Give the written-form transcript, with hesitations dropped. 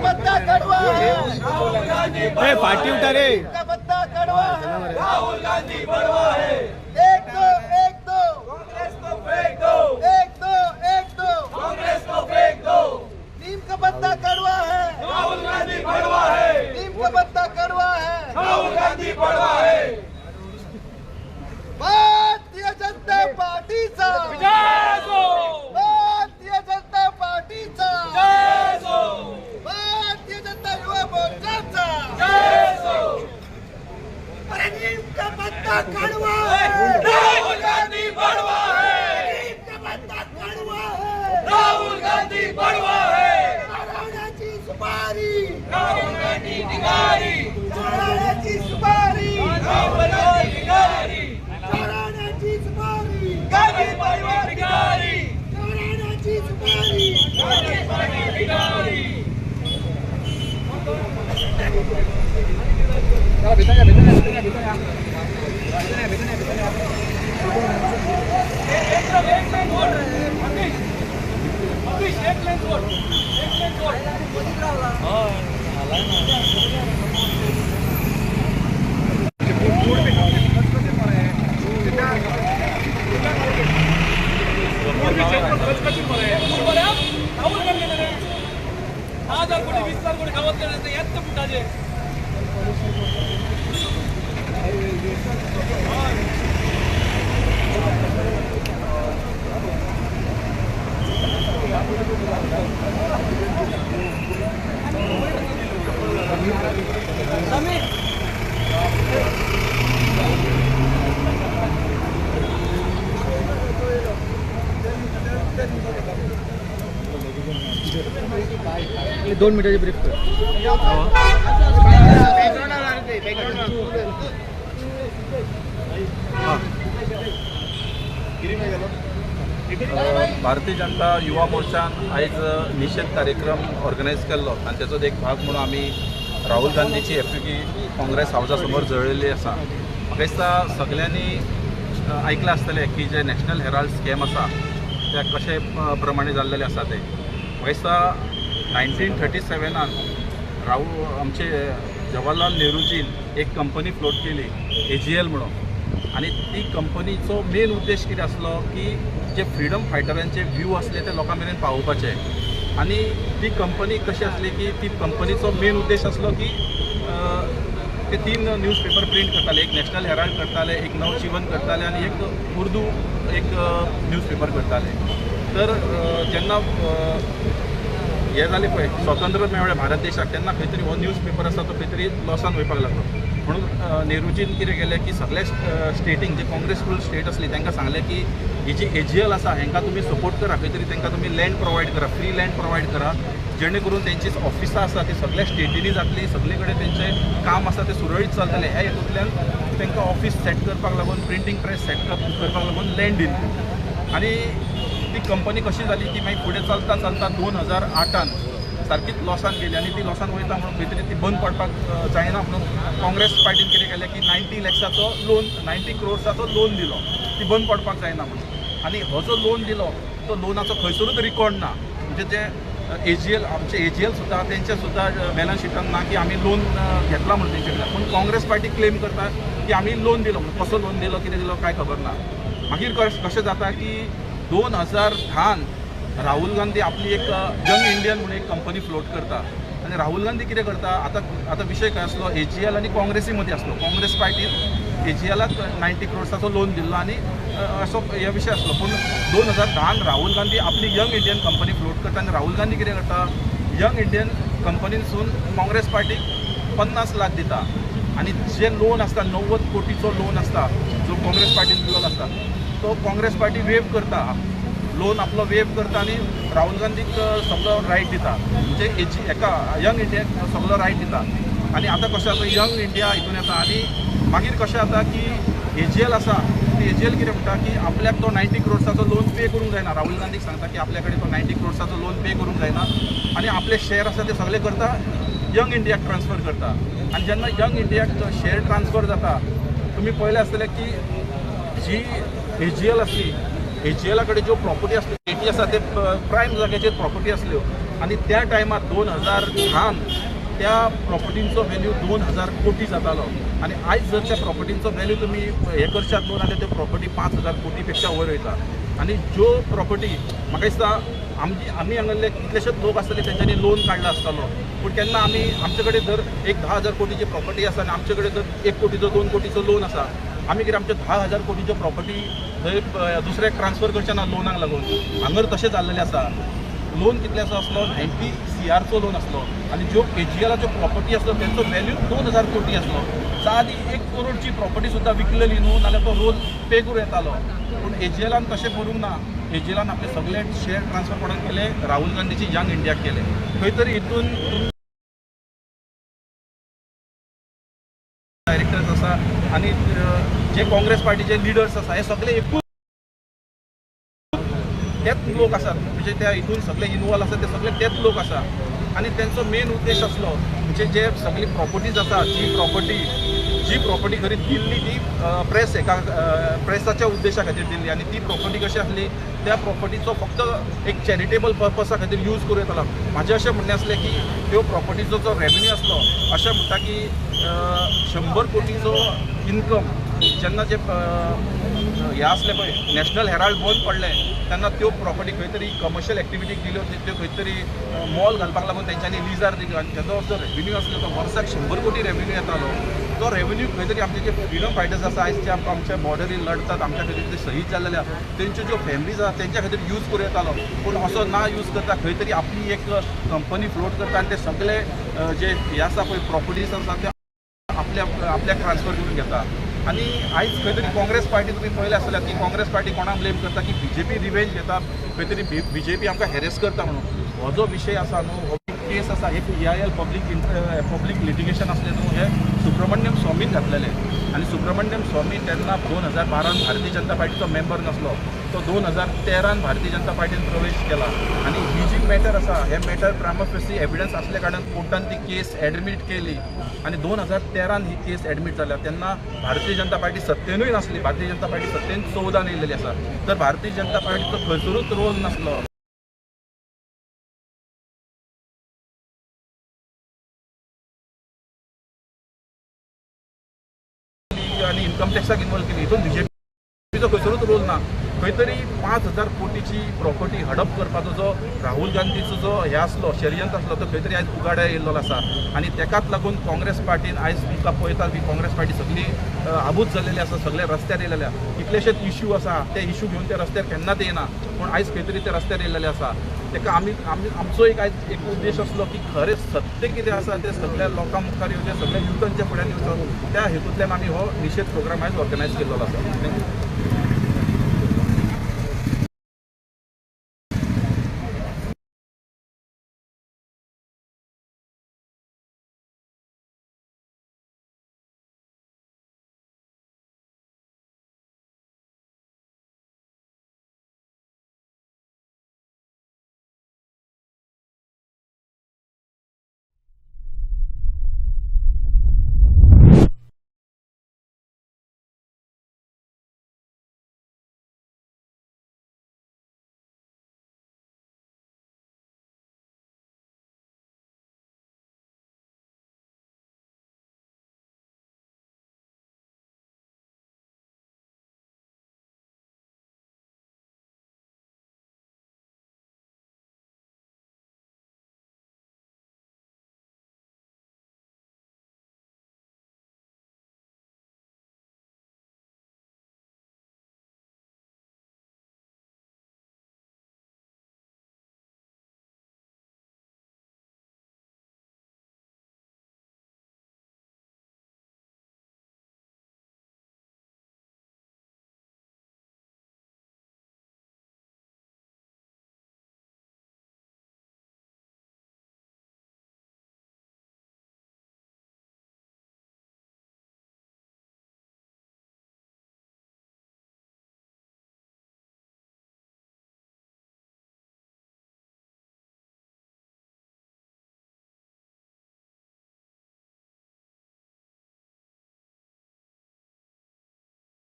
पत्ता कड़वा है, राहुल गांधी पार्टी उठा रे, का पत्ता कड़वा है, राहुल गांधी बड़वा है। एक दो एक दो कांग्रेस को फेंक दो, एक दो एक दो कांग्रेस को फेंक दो। नीम का पत्ता कड़वा है, राहुल गांधी बड़वा है, नीम का पत्ता कड़वा है, राहुल गांधी बड़वा है। भारतीय जनता पार्टीचा विजय हो, भारतीय जनता पार्टीचा जय हो, भारतीय जनता युवा मोर्चाचा जय हो। अरे नीम का पत्ता कड़वा है, राहुल गांधी बड़वा है, नीम का पत्ता कड़वा है, राहुल गांधी बड़वा है। चोराण्याची सुपारी, राहुल गांधी निगारी, चोराण्याची सुपारी, राहुल गांधी निगारी, चोराण्याची सुपारी, गांधी परिवार भिकारी, चोराण्याची सुपारी, गांधी परिवार भिकारी। राहुल गांधी 10,000 कोटी 20,000 कोटी खावत यात फुटाचे। दोन मिनिटाची ब्रीफ कर। भारतीय जनता युवा मोर्चान आयज निषेध कार्यक्रम ऑर्गनायज केल्लो आनी तेचो एक भाग म्हणून आमी राहुल गांधीची एप्लिकी काँग्रेस हावजा समोर जळिल्ली आसा। म्हाका दिसता सगल्यांनी आयकलां आसतलें की जे नॅशनल हेराल्ड स्कॅम आसा ते कशे प्रमाणे जाल्लेले आसा ते। म्हाका दिसता 1937 राहुल आमचे जवाहरलाल नेहरूजीन एक कंपनी फ्लोट केली AGL म्हणून, आनी ती कंपनीचो मेन उद्देश कितें आसलो की जे फ्रिडम फायटरांचे व्यू आसले ते लोकां मेरेन पावोवपाचे। आनी ती कंपनी कशी आसली की ती कंपनीचो मेन उद्देश आसलो की ते 3 न्यूज पेपर प्रिंट करताले, एक नॅशनल हेराल्ड करताले, एक नवजीवन करताले आनी एक उर्दू एक न्यूज पेपर करताले। तर जेन्ना हें जालें पळय स्वतंत्र मेळ्ळें भारत देशाक तेन्ना खंय तरी हो न्यूज पेपर आसा तो खंय तरी लॉसान वयपाक लागलो। म्हणून नेहरूजीन कितें केलें की सगल्या स्टेटींक जे काँग्रेस रूल स्टेट आसली तांकां सांगलें की ही जी AGL आसा हेंकां तुमी सपोर्ट करा, खंय तरी तांकां तुमी लँड प्रोवायड करा, फ्री लँड प्रोवायड करा, जेणे करून तेंची ऑफिसां आसा ती सगल्या स्टेटींनी जातली, सगळे कडेन तेंचें काम आसा तें सुरळीत चलतलें। ह्या हेतूंतल्यान तांकां ऑफिस सेट करपाक लागून, प्रिंटींग प्रेस सेट करपाक लागून लँड दिली। आनी ती कंपनी कशी जाली की मागीर फुडें चलता चलता 2008 सारकीच लॉसान गेली आनी ती लॉसान वयता म्हणून खंय तरी ती बंद पडपाक जायना म्हणून काँग्रेस पार्टीन कितें केलें की 90 लॅक्साचो लोन, 90 क्रोर्साचो लोन दिलो, ती बंद पडपाक जायना म्हणून। आनी हो जो लोन दिलो तो लोनाचो खंयसरूच रिकॉर्ड ना, म्हणजे जे AGL आमचे AGL सुद्दां तेंचे सुद्दां बॅलन्स शिटान ना की आमी लोन घेतला म्हणून तेंचे कडल्यान, पूण काँग्रेस पार्टी क्लेम करता की आमी लोन दिलो म्हणून। कसो लोन दिलो कितें दिलो कांय खबर ना। मागीर कशें जाता की 2010 राहुल गांधी आपली एक यंग इंडियन म्हणून एक कंपनी फ्लोट करता आनी राहुल गांधी कितें करता आतां आतां विशय खंय आसलो AGL आनी काँग्रेसी मदीं आसलो। काँग्रेस पार्टीन AGLाक 90 क्रोर्साचो लोन दिल्लो आनी असो हे विशय आसलो। पूण 2010 राहुल गांधी आपली यंग इंडियन कंपनी फ्लोट करता आनी राहुल गांधी कितें करता यंग इंडियन कंपनीनसून काँग्रेस पार्टीक 50 लाख दिता आनी जे लोन आसता 90 कोटीचो लोन आसता जो काँग्रेस पार्टीन दिल्लो आसता तो काँग्रेस पार्टी वेव करता, लोन आपलो वेव करता आनी राहुल गांधीक सगळो रायट दिता, म्हणजे एका यंग इंडियाक सगळो रायट दिता। आनी आतां कशें जाता यंग इंडिया हितून येता आनी मागीर कशें जाता की AGL आसा ती AGL कितें म्हणटा की आपल्याक तो 90 क्रोर्साचो लोन पे करूंक जायना। राहुल गांधीक सांगता की आपल्या कडेन तो 90 क्रोर्साचो लोन पे करूंक जायना आनी आपले शेअर आसा ते सगळे करता यंग इंडियाक ट्रान्सफर करता। आनी जेन्ना यंग इंडियाक शेअर ट्रान्सफर जाता तुमी पळयलें आसतलें की जी AGL आसली एजीएला कडेन ज्यो प्रॉपर्टी आसल्यो एटी आसा ते प्रायम जाग्याचेर प्रॉपर्टी आसल्यो आनी त्या टायमार 2010 त्या प्रॉपर्टींचो व्हॅल्यू 2000 कोटी जातालो आनी आयज जर त्या प्रॉपर्टींचो व्हॅल्यू तुमी हे करशात न्हू जाल्यार त्यो प्रॉपर्टी 5000 कोटी पेक्षा वयर वयता. आनी ज्यो प्रॉपर्टी म्हाका दिसता आमी हांगासरले कितलेशेच लोक आसतले तेंच्यांनी लोन काडला आसतलो, पूण केन्ना आमी आमचे कडेन जर एक 10,000 कोटीची प्रॉपर्टी आसा आनी आमचे कडेन जर 1 कोटीचो 2 कोटीचो लोन आसा, आमी कितें आमच्या 10,000 कोटीच्यो प्रॉपर्टी थंय दुसऱ्याक ट्रान्सफर करचे ना लोनाक लागून. हांगर तशें जाल्लेलें आसा. लोन कितल्याचो आसलो 90 CRचो लोन आसलो आनी ज्यो एजीएलाच्यो प्रॉपर्टी आसलो तेंचो व्हॅल्यू 2000 कोटी आसलो. सादी 1 करोडची प्रॉपर्टी सुद्दां विकलेली न्हू नाल्यार तो लोन पे करूं येतालो. पूण एजीएलान तशें करूंक ना. एजीएलान आपले सगळे शेअर ट्रान्सफर कोणाक केले, राहुल गांधीची यंग इंडियाक केले. खंय तरी हितून डायरेक्टर्स आसा आनी जे काँग्रेस पार्टीचे लिडर्स आसा हे सगळे एकूच तेच लोक आसात, म्हणजे त्या हितून सगळे इनवॉल्व आसा ते सगळे तेच लोक आसा. आनी तेंचो मेन उद्देश आसलो म्हणजे जे सगळी प्रॉपर्टीज आसा, जी प्रॉपर्टी खरी दिल्ली ती प्रेस एका प्रेसाच्या उद्देशा खातीर दिल्ली आनी ती प्रॉपर्टी कशी आसली त्या प्रॉपर्टीचो फक्त एक चॅरिटेबल पर्पसा खातीर यूज करूं येतालो. म्हाजें अशें म्हणणें आसलें की त्यो प्रॉपर्टीचो जो रेवेन्यू आसलो अशें म्हणटा की 100 कोटीचो इनकम जेन्ना जे हें आसलें पळय नॅशनल हेराल्ड बंद पडलें तेन्ना त्यो प्रॉपर्टी खंय तरी कमर्शियल एक्टिविटीक दिल्यो, त्यो खंय तरी मॉल घालपाक लागून तेंच्यांनी लिजार दिल्यो आनी तेजो जो रेवेन्यू आसलो तो वर्साक 100 कोटी रेवेन्यू येतालो. तो रेवेन्यू खंय तरी आमचे जे फ्रिडम फायटर्स आसा आयज जे आमच्या बॉर्डरीर लढतात आमच्या खातीर ते शहीद जाल्ले आसा तेंच्यो ज्यो फॅमिलीज आसा तेंच्या खातीर यूज करूं येतालो. पूण असो ना यूज करता खंय तरी आपली एक कंपनी फ्लोट करता आनी ते सगळे जे हे आसा पळय प्रॉपर्टीज आसा ते आपल्याक ट्रान्सफर करून घेता. आनी आयज खंय तरी काँग्रेस पार्टी तुमी पळयलें आसतलें की काँग्रेस पार्टी कोणाक ब्लेम करता की बीजेपी रिवेंज घेता, खंय तरी बीजेपी आमकां हॅरेस करता म्हणून. हो जो विशय आसा न्हू, हो केस आसा, हे PIL public litigation आसलें न्हू, हे सुब्रमण्यम स्वामीन घातलेलें. आनी सुब्रमण्यम स्वामी तेन्ना 2012 भारतीय जनता पार्टीचो मेंबर नासलो, तो 2013 भारतीय जनता पार्टीन प्रवेश केला. आनी ही जी मॅटर आसा हे मॅटर प्रायमा फेसी एविडन्स आसल्या कारणान कोर्टान ती केस एडमीट केली आनी 2013 ही केस एडमीट जाल्या तेन्ना भारतीय जनता पार्टी सत्तेनूय नासली. भारतीय जनता पार्टी सत्तेन 14 येयलेली आसा, तर भारतीय जनता पार्टीचो खंयसरूच रोल नासलो. आनी इन्कम टॅक्साक इनवॉल्व केली, हितून बीजेपीचो खंयसरूच रोल ना. खंय तरी 5000 कोटीची प्रॉपर्टी हडप करपाचो जो राहुल गांधीचो जो हे आसलो षडयंत्र आसलो तो खंय तरी आयज उगाड्या येयल्लो आसा. आनी तेकाच लागून काँग्रेस पार्टीन आयज तुमकां पळयतात की काँग्रेस पार्टी सगळी आबूज जाल्लेली आसा, सगळे रस्त्यार येयलेले आसा. कितलेशेच इश्यू आसा ते इश्यू घेवन ते रस्त्यार केन्नाच येना, पूण आयज खंय तरी ते रस्त्यार येयलेले आसा. तेका आमी आमचो एक आयज एक उद्देश आसलो की खरें सत्य कितें आसा तें सगळ्या लोकां मुखार येवचें, सगळ्या युथांच्या फुड्यान येवचो. त्या हेतूंतल्यान आमी हो निशेध प्रोग्राम आयज ऑर्गनायज केल्लो आसा. Thank you.